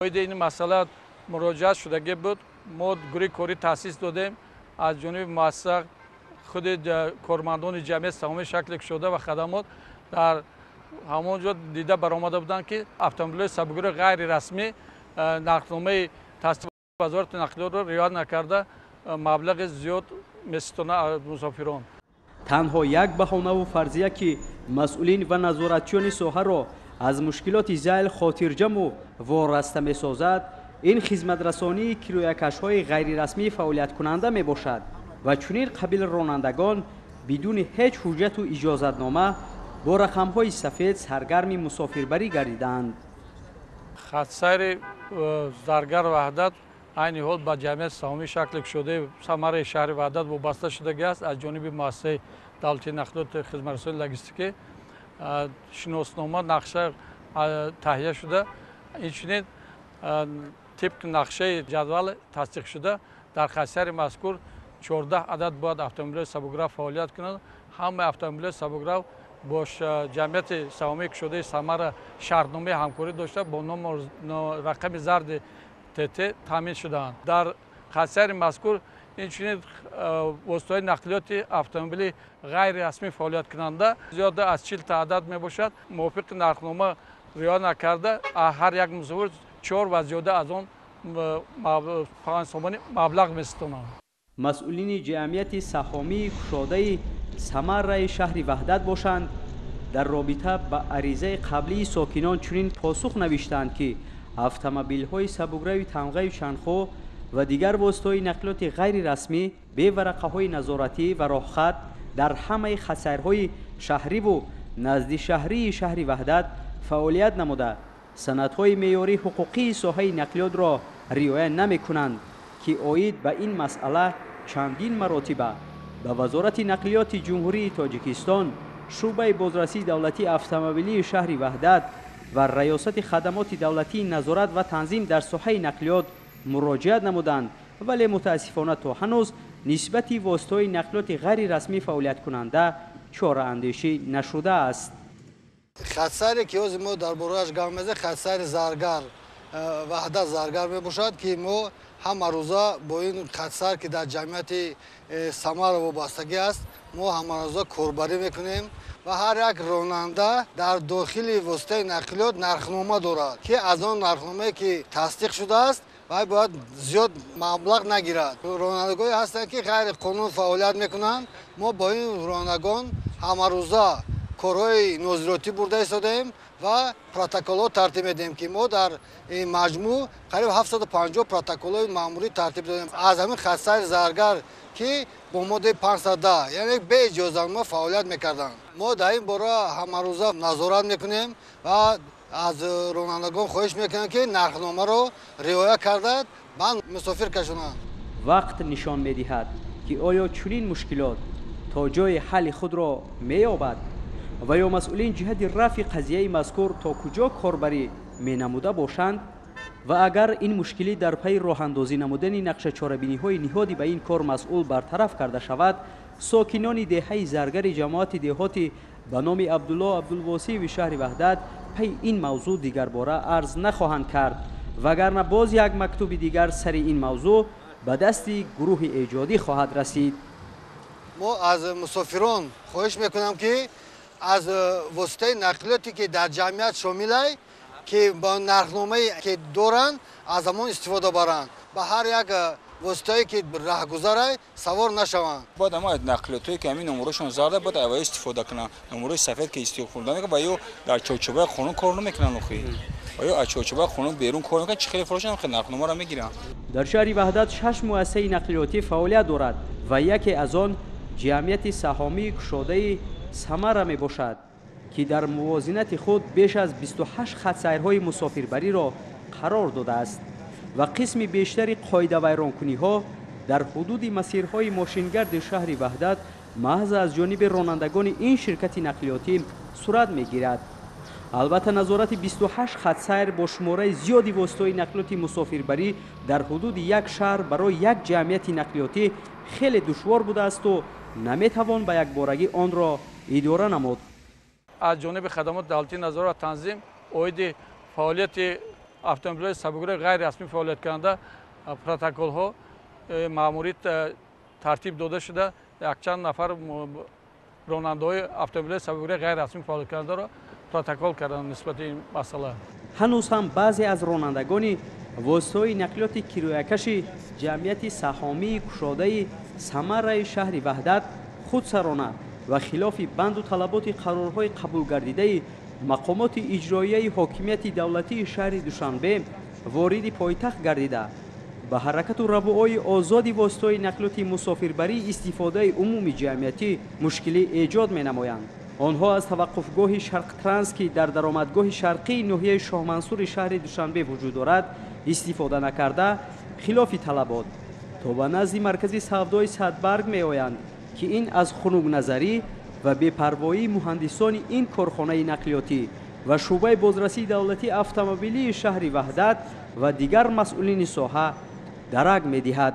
Оиди ин масъала муроҷиат шудагӣ буд. Мо гурӯҳи корӣ таъсис додем. Аз ҷониби муассиса худи кормандони ҷамъияти саҳомии шакли кушода ва хадамот дар ҳамон ҷо дида баромада буданд, ки автомобилҳои сабукро ғайрирасмӣ нархномаи тасдиқи вазорати нақлиётро риоят накарда маблағи зиёд меситонад аз мусофирон. Танҳо як баҳонаву фарзия, ки масъулин ва назоратчиёни соҳаро аз мушкилоти зайл хотирҷамъу вораста месозад, ин хизматрасонии кироякашҳои ғайрирасмӣ фаъолияткунанда мебошад ва чунин қабил ронандагон бидуни ҳеҷ ҳуҷҷату иҷозатнома бо рақамҳои сафед саргарми мусофирбарӣ гардидаанд. Хатсайри Заргар Ваҳдат айни ҳол ба ҷамъияти саҳомии шакли кушодаи Самараи шаҳри Ваҳдат вобаста шудагӣ аст. Аз ҷониби муассисаи давлатии нақлиёти хизматрасонии логистикӣ шиноснома, нақша таҳия шуда, инчунин тибқи нақшаи ҷадвал тасдиқшуда дар хатсайри мазкур 14 адад бояд автомобилҳои сабукрав фаъолият кунанд. Ҳамаи автомобилҳои сабукрав бо ҷамъияти саҳомии кушодаи Самара шартномаи ҳамкорӣ дошта, бо рақами зарди ТТ таъмин шудаанд. Дар хатсайри мазкур инчунин воситаҳои нақлиёти автомобили ғайрирасмӣ фаъолияткунанда зиёда аз 40 адад мебошад. Мувофиқи нархнома риоя накарда ҳар як мусофир 4 ва зиёда аз он 5 сомонӣ маблағ меситонанд. Масъулини ҷамъияти саҳомии кушодаи Самараи шаҳри Ваҳдат бошанд, дар робита ба аризаи қаблии сокинон чунин посух навиштаанд, ки автомобилҳои сабукрави тамғаи чанхо ва дигар воситаҳои нақлиёти ғайрирасмӣ бе варақаҳои назоратӣ ва роҳхат дар ҳамаи хатсайрҳои шаҳриву наздишаҳрии шаҳри Ваҳдат фаъолият намуда, санадҳои меъёрии ҳуқуқии соҳаи нақлиётро риоя намекунанд, ки оид ба ин масъала чандин маротиба ба Вазорати нақлиёти Ҷумҳурии Тоҷикистон, шӯъбаи бозрасии давлатии автомобилии шаҳри Ваҳдат ва Раёсати хадамоти давлатии назорат ва танзим дар соҳаи нақлиёт муроҷиат намуданд, вале мутаассифона то ҳанӯз нисбати воситаҳои нақлиёти ғайрирасмӣ фаъолияткунанда чораандешӣ нашудааст. Хатсайре ки ҳозир мо дар борааш гап мезанем, хатсайри Заргар Ваҳдат Заргар мебошад, ки мо ҳамарӯза бо ин хатсайр, ки дар ҷамъияти Самара вобастагӣ аст, мо ҳамарӯза корбарӣ мекунем ва ҳар як ронанда дар дохили воситаи нақлиёт нархнома дорад, ки аз он нархномае ки тасдиқ шудааст, вай бояд зиёд маблағ нагирад. Ронандагое ҳастанд, ки ғайриқонун фаъолият мекунанд. Мо бо ин ронандагон ҳамарӯза корҳои нозиротӣ бурда истодаем ва протоколҳо тартиб медиҳем, ки мо дар маҷмӯъ қариб 750 протоколҳои маъмурӣ тартиб додем аз ҳамин хатсайри Заргар, ки бо моддаи 510, яъне беиҷозатнома фаъолият мекарданд. Мо дар ин бора ҳамарӯза назорат мекунем ва аз ронандагон хоҳиш мекунем, ки нархномаро риоя карда ба мусофир кашонанд. Вақт нишон медиҳад, ки оё чунин мушкилот то ҷои ҳалли худро меёбад ва ё масъулин ҷиҳати рафъи қазияи мазкур то куҷо корбарӣ менамуда бошанд ва агар ин мушкилӣ дар пайи роҳандозӣ намудани нақшачорабиниҳои ниҳоди ба ин кор масъул бартараф карда шавад, сокинони деҳаи Заргари ҷамоати деҳоти ба номи Абдулло Абдулвосиеви шаҳри Ваҳдат пайи ин мавзӯъ дигарбора арз нахоҳанд кард, вагарна боз як мактуби дигар сари ин мавзӯъ ба дасти гурӯҳи эҷодӣ хоҳад расид. Мо аз мусофирон хоҳиш мекунам, ки аз воситаи нақлиёте ки дар ҷамъият шомилай, ки бо нархномае ки доранд, аз ҳамон истифода баранд, ба ҳар як воситае ки раҳгузарай савор нашаванд. Бояд ҳама нақлиётое ки ҳамин номерошон зарда, бояд аввал истифода кунанд. Номерои сафед ки истифода мекунанд ва ё дар чорчӯбаи қонун кор намекунанд, охи ва ё аз чорчӯбаи қонун берун кор мекунанд, чӣ хеле фурӯшанд, хеле нархномаро мегиранд. Дар шаҳри Ваҳдат шаш муассисаи нақлиётӣ фаъолият дорад ва яке аз он ҷамъияти саҳомии кушодаи Самара мебошад, ки дар мувозинати худ беш аз 28 хатсайрҳои мусофирбариро қарор додааст ва қисми бештари қоидавайронкуниҳо дар ҳудуди масирҳои мошингарди шаҳри Ваҳдат маҳз аз ҷониби ронандагони ин ширкати нақлиётӣ сурат мегирад. Албатта, назорати 28 хатсайр бо шумораи зиёди воситаҳои нақлиёти мусофирбарӣ дар ҳудуди як шаҳр барои як ҷамъияти нақлиётӣ хеле душвор будаасту наметавон ба якборагӣ онро идора намуд. Аз ҷониби хадамоти давлатии назорат ва танзим оиди фаъолияти автомобилҳои сабукрои ғайрирасмӣ фаъолияткунанда протоколҳо маъмурӣ тартиб дода шуда, якчанд нафар ронандаҳои автомобилҳои сабукрои ғайрирасмӣ фаъолияткунандаро протокол карданд нисбати ин масъала. Ҳанӯз ҳам баъзе аз ронандагони воситаҳои нақлиёти кироякаши ҷамъияти саҳомии кушодаи Самараи шаҳри Ваҳдат худсарона ва хилофи банду талаботи қарорҳои қабулгардидаи мақомоти иҷроияи ҳокимияти давлатии шаҳри Душанбе вориди пойтахт гардида, ба ҳаракату равоҳои озоди воситаҳои нақлиёти мусофирбарии истифодаи умуми ҷамъиятӣ мушкилӣ эҷод менамоянд. Онҳо аз таваққуфгоҳи Шарқтранс, ки дар даромадгоҳи шарқии ноҳияи Шоҳмансури шаҳри Душанбе вуҷуд дорад, истифода накарда, хилофи талабот то ба назди маркази савдои Садбарг меоянд, ки ин аз хунукназарӣ ва бепарвоии муҳандисони ин корхонаи нақлиётӣ ва шӯъбаи бозрасии давлатии автомобилии шаҳри Ваҳдат ва дигар масъулини соҳа дарак медиҳад.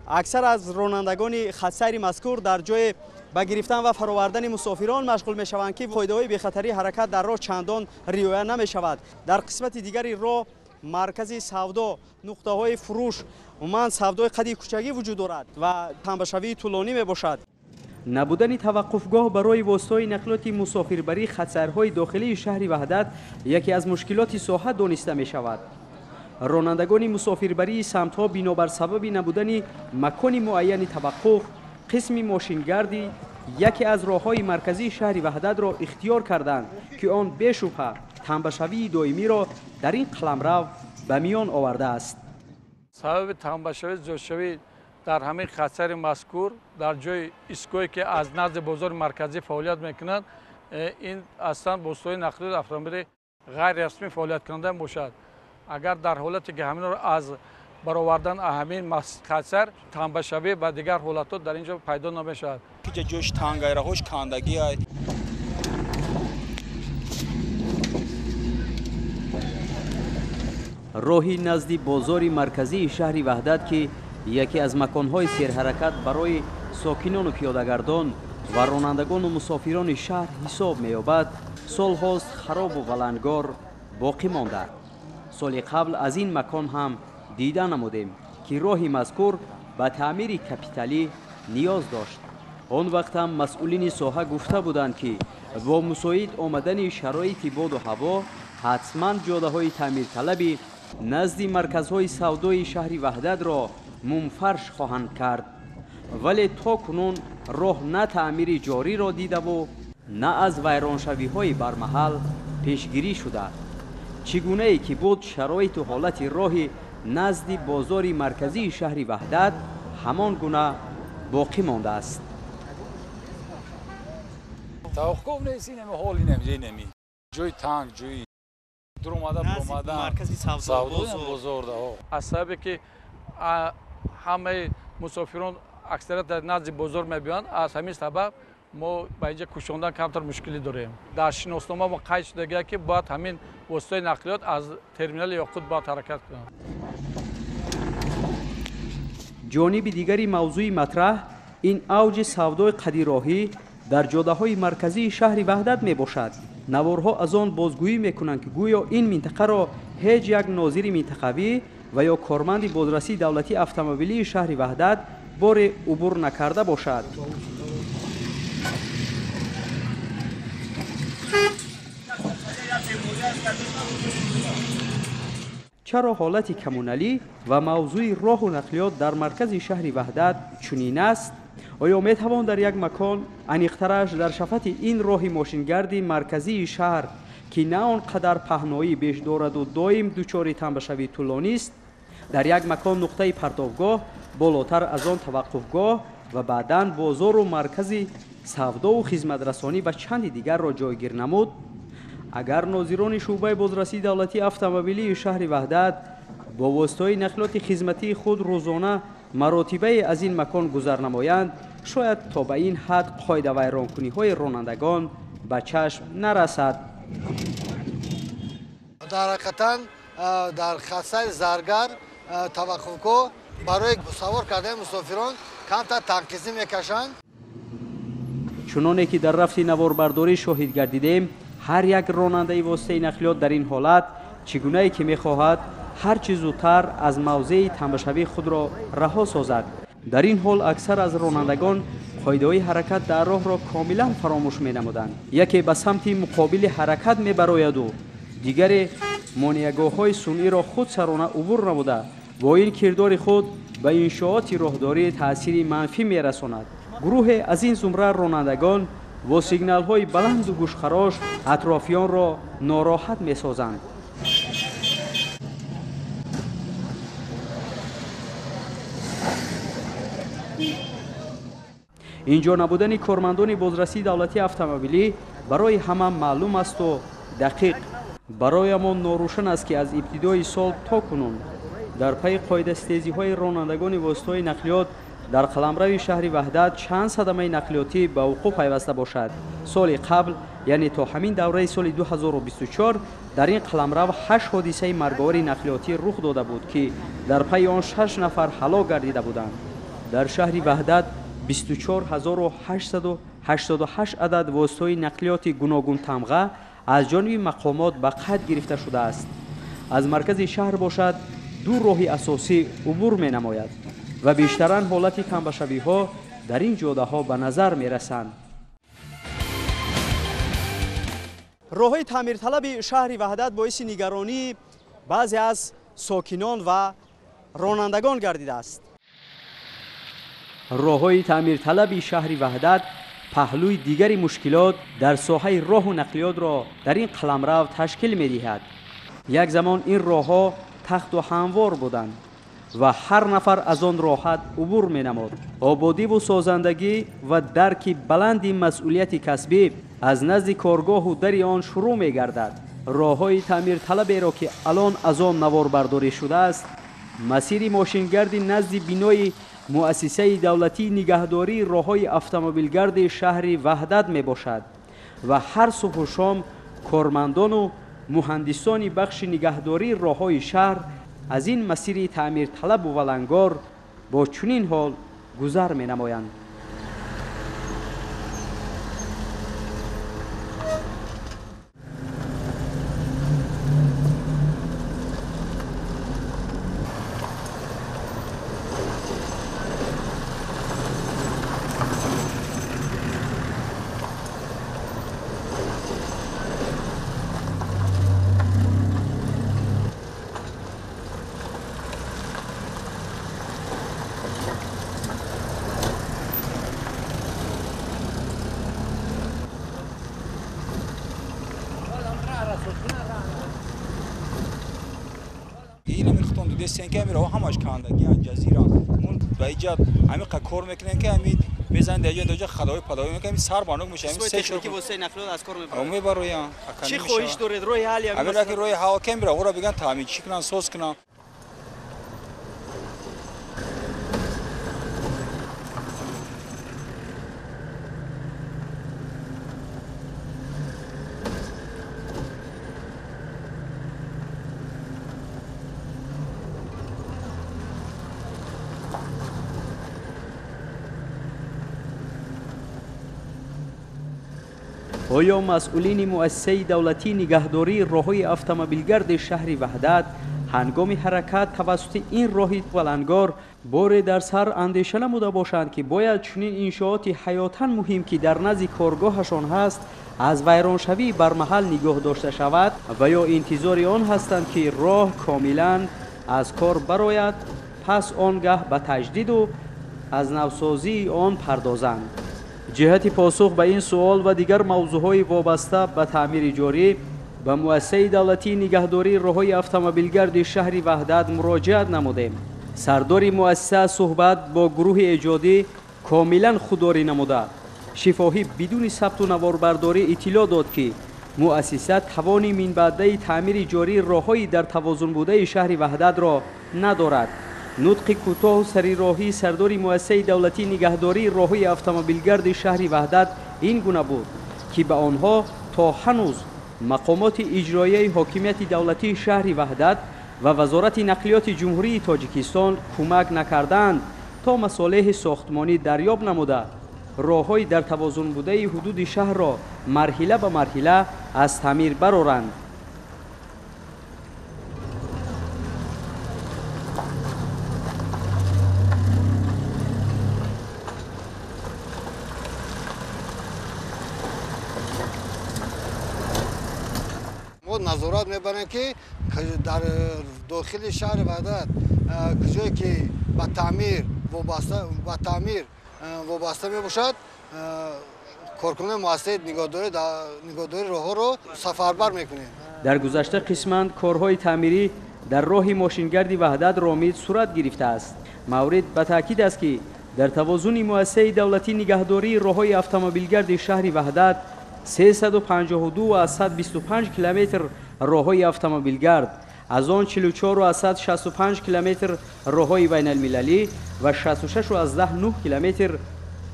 Аксар аз ронандагони хатсайри мазкур дар ҷои ба гирифтан ва фаровардани мусофирон машғул мешаванд, ки қоидаҳои бехатарии ҳаракат дар роҳ чандон риоя намешавад. Дар қисмати дигари роҳ маркази савдо, нуқтаҳои фурӯш, умуман савдои қади кӯчагӣ вуҷуд дорад ва танбашавии тӯлонӣ мебошад. Набудани таваққуфгоҳ барои воситаҳои нақлиёти мусофирбарии хатсайрҳои дохилии шаҳри Ваҳдат яке аз мушкилоти соҳа дониста мешавад. Ронандагони мусофирбарии самтҳо бинобар сабаби набудани макони муайяни таваққуф қисми мошингарди яке аз роҳҳои марказии шаҳри Ваҳдатро ихтиёр карданд, ки он бешубҳа танбашавии доимиро дар ин қаламрав ба миён овардааст. Сабаби танбашавӣ зиёдшавӣ дар ҳамин хатсайри мазкур дар ҷои истгоҳе, ки аз назди бозори марказӣ фаъолият мекунанд, ин аслан воситаҳои нақлиёти автомобили ғайрирасмӣ фаъолияткунанда мебошад. Агар дар ҳолате ки ҳаминро аз баровардан ҳамин хатсайр танбашавӣ ва дигар ҳолатҳо дар ин ҷо пайдо намешавад. Ҷош тангайраҳош кандагӣ. Роҳи назди бозори марказии шаҳри Ваҳдат, ки яке аз маконҳои серҳаракат барои сокинону пиёдагардон ва ронандагону мусофирони шаҳр ҳисоб меёбад, солҳост харобу валангор боқӣ монда. Соли қабл аз ин макон ҳам дида намудем, ки роҳи мазкур ба таъмири капиталӣ ниёз дошт. Он вақт ҳам масъулини соҳа гуфта буданд, ки бо мусоид омадани шароити боду ҳаво ҳатман ҷодаҳои таъмирталаби назди марказҳои савдои шаҳри Ваҳдатро мумфарш хоҳанд кард. Вале то кунун роҳ на таъмири ҷориро дидаву на аз вайроншавиҳои бармаҳал пешгирӣ шуда. Чӣ гунае ки буд, шароиту ҳолати роҳи назди бозори марказии шаҳри Ваҳдат ҳамон гуна боқӣ мондааст. Таваққуф нест, инами ҳол инами ҷои танг, ҷои дуромада буромада маркази савдо бозор. Аз сабабе ки ҳамаи мусофирон аксарият дар назди бозор мебиёянд, аз ҳамин сабаб мо ба инҷа кӯчондан камтар мушкилӣ дорем. Дар шиноснома мо қайд шудагия, ки бояд ҳамин воситаи нақлиёт аз терминали Ёқут бояд ҳаракат кунанд. Ҷониби дигари мавзӯи матраҳ ин авҷи савдои қадироҳӣ дар ҷодаҳои марказии шаҳри Ваҳдат мебошад. Наворҳо аз он бозгӯӣ мекунанд, ки гӯё ин минтақаро ҳеҷ як нозири минтақавӣ ва ё корманди бозрасии давлатии автомобилии шаҳри Ваҳдат боре убур накарда бошад. Чаро ҳолати коммуналӣ ва мавзӯи роҳу нақлиёт дар маркази шаҳри Ваҳдат чунин аст? Оё метавон дар як макон, аниқтараш дар шафати ин роҳи мошингарди марказии шаҳр, ки на он қадар паҳноӣ беш дораду доим дучори танбашавии тӯлонист, дар як макон нуқтаи партовгоҳ, болотар аз он таваққуфгоҳ ва баъдан бозору маркази савдову хизматрасонӣ ва чанди дигарро ҷойгир намуд? Агар нозирони шӯъбаи бозрасии давлатии автомобилии шаҳри Ваҳдат бо воситаҳои нақлиёти хизматии худ рӯзона маротибае аз ин макон гузар намоянд, шояд то ба ин ҳад қоидавайронкуниҳои ронандагон ба чашм нарасад. Дар ҳақиқатан дар хатсайри Заргар таваққуфгоҳ барои савор кардани мусофирон камтар танқисӣ мекашанд. Чуноне ки дар рафти наворбардорӣ шоҳид гардидем, ҳар як ронандаи воситаи нақлиёт дар ин ҳолат чӣ гунае ки мехоҳад ҳар чӣ зудтар аз мавзеи тамбашавии худро раҳо созад. Дар ин ҳол аксар аз ронандагон қоидаҳои ҳаракат дар роҳро комилан фаромӯш менамуданд. Яке ба самти муқобили ҳаракат мебарояду дигаре монеагоҳҳои сунъиро худсарона убур намуда, бо ин кирдори худ ба иншооти роҳдорӣ таъсири манфӣ мерасонад. Гурӯҳе аз ин зумра ронандагон бо сигналҳои баланду гӯшхарош атрофиёнро нороҳат месозанд. Инҷо набудани кормандони бозрасии давлатии автомобилӣ барои ҳама маълум асту дақиқ. Бароямон норӯшан аст, ки аз ибтидои сол то кунун дар пайи қоидастезиҳои ронандагони воситаҳои нақлиёт дар қаламрави шаҳри Ваҳдат чанд садамаи нақлиётӣ ба вуқӯъ пайваста бошад. Соли қабл, яъне то ҳамин давраи соли 2024, дар ин қаламрав 8 ҳодисаи марговари нақлиётӣ рух дода буд, ки дар пайи он 6 нафар ҳалок гардида буданд. Дар шаҳри Ваҳдат 24888 адад воситаҳои нақлиёти гуногунтамға аз ҷониби мақомот ба қайд гирифта шудааст. Аз маркази шаҳр бошад ду роҳи асосӣ убур менамояд ва бештаран ҳолати тамбашавиҳо дар ин ҷодаҳо ба назар мерасанд. Роҳҳои таъмирталаби шаҳри Ваҳдат боиси нигаронии баъзе аз сокинон ва ронандагон гардидааст. Роҳҳои таъмирталаби шаҳри Ваҳдат паҳлӯи дигари мушкилот дар соҳаи роҳу нақлиётро дар ин қаламрав ташкил медиҳад. Як замон ин роҳҳо тахту ҳамвор буданд ва ҳар нафар аз он роҳат убур менамуд. Ободиву созандагӣ ва дарки баланди масъулияти касбӣ аз назди коргоҳу дари он шурӯъ мегардад. Роҳҳои таъмирталаберо ки алон аз он наворбардорӣ шудааст, масири мошингарди назди бинои муассисаи давлатии нигаҳдории роҳҳои автомобилгарди шаҳри Ваҳдат мебошад ва ҳар субҳу шом кормандону муҳандисони бахши нигаҳдории роҳҳои шаҳр аз ин масири таъмирталабу валангор бо чунин ҳол гузар менамоянд. Дидестен ки ҳамин роҳ ҳамаш кандагиан, ҷазира. Мон ба иҷа ҳамин қа кор мекунем, ки ҳамин мезанем дар ҷо хадои падои мекунем, ҳамин сар банук мешавад. Ҳамин се чор воситаи нақлиёт аз кор мебарояд. Мебароянд. Чӣ хоҳиш доред? Роҳи ҳалли ҳамин ки роҳи ҳал кем бира, ӯро биган таъмин чӣ кунанд, соз кунанд. Оё масъулини муассисаи давлатии нигаҳдории роҳҳои автомобилгарди шаҳри Ваҳдат ҳангоми ҳаракат тавассути ин роҳи валангор боре дар сар андеша намуда бошанд, ки бояд чунин иншооти ҳаётан муҳим, ки дар назди коргоҳашон ҳаст, аз вайроншавӣ бармаҳал нигоҳ дошта шавад, ва ё интизори он ҳастанд, ки роҳ комилан аз кор барояд, пас он гаҳ ба таҷдиду аз навсозии он пардозанд? Ҷиҳати посух ба ин суол ва дигар мавзӯъҳои вобаста ба таъмири ҷорӣ ба муассисаи давлатии нигаҳдории роҳҳои автомобилгарди шаҳри Ваҳдат муроҷиат намудем. Сардори муассиса суҳбат бо гурӯҳи эҷодӣ комилан худдорӣ намуда, шифоҳӣ бидуни сабту наворбардорӣ иттилоъ дод, ки муассиса тавони минбаъдаи таъмири ҷории роҳҳои дар тавозунбудаи шаҳри Ваҳдатро надорад. Нутқи кӯтоҳу сарироҳии сардори муассисаи давлатии нигаҳдории роҳҳои автомобилгарди шаҳри Ваҳдат ин гуна буд, ки ба онҳо то ҳанӯз мақомоти иҷроияи ҳокимияти давлатии шаҳри Ваҳдат ва Вазорати нақлиёти Ҷумҳурии Тоҷикистон кӯмак накардаанд, то масолеҳи сохтмонӣ дарёб намуда роҳҳои дар тавозун будаи ҳудуди шаҳрро марҳила ба марҳила аз таъмир бароранд. Мо назорат мебарем, ки дар дохили шаҳри Ваҳдат куҷое ки ба таъмир вобаста мебошад, коркунони муассисаи нигоҳдории роҳҳоро сафарбар мекунем. Дар гузашта қисман корҳои таъмирӣ дар роҳи мошингарди Ваҳдат Ромид сурат гирифтааст. Маврид ба таъкид аст, ки дар тавозуни муассисаи давлатии нигаҳдории роҳҳои автомобилгарди шаҳри Ваҳдат 352,25 километр роҳҳои автомобилгард, аз он 44,65 километр роҳҳои байналмилалӣ ва 66,9 километр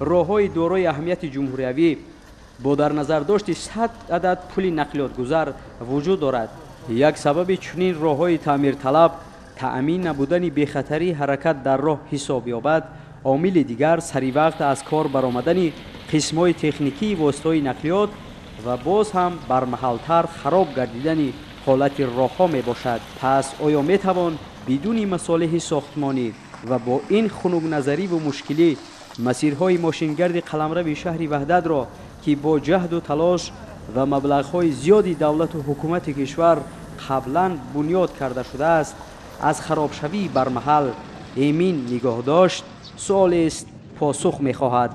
роҳҳои дорои аҳамияти ҷумҳуриявӣ бо дар назардошти 100 адад пули нақлиётгузар вуҷуд дорад. Як сабаби чунин роҳҳои таъмирталаб таъмин набудани бехатарии ҳаракат дар роҳ ҳисоб ёбад. Омили дигар саривақт аз кор баромадани қисмҳои техникии воситаҳои нақлиёт ва боз ҳам бармаҳалтар хароб гардидани ҳолати роҳҳо мебошад. Пас оё метавон бидуни масолеҳи сохтмонӣ ва бо ин хунукназариву мушкилӣ масирҳои мошингарди қаламрави шаҳри Ваҳдатро, ки бо ҷаҳду талош ва маблағҳои зиёди давлату ҳукумати кишвар қаблан бунёд карда шудааст, аз харобшавии бармаҳал эмин нигоҳ дошт? Суолест, посух мехоҳад.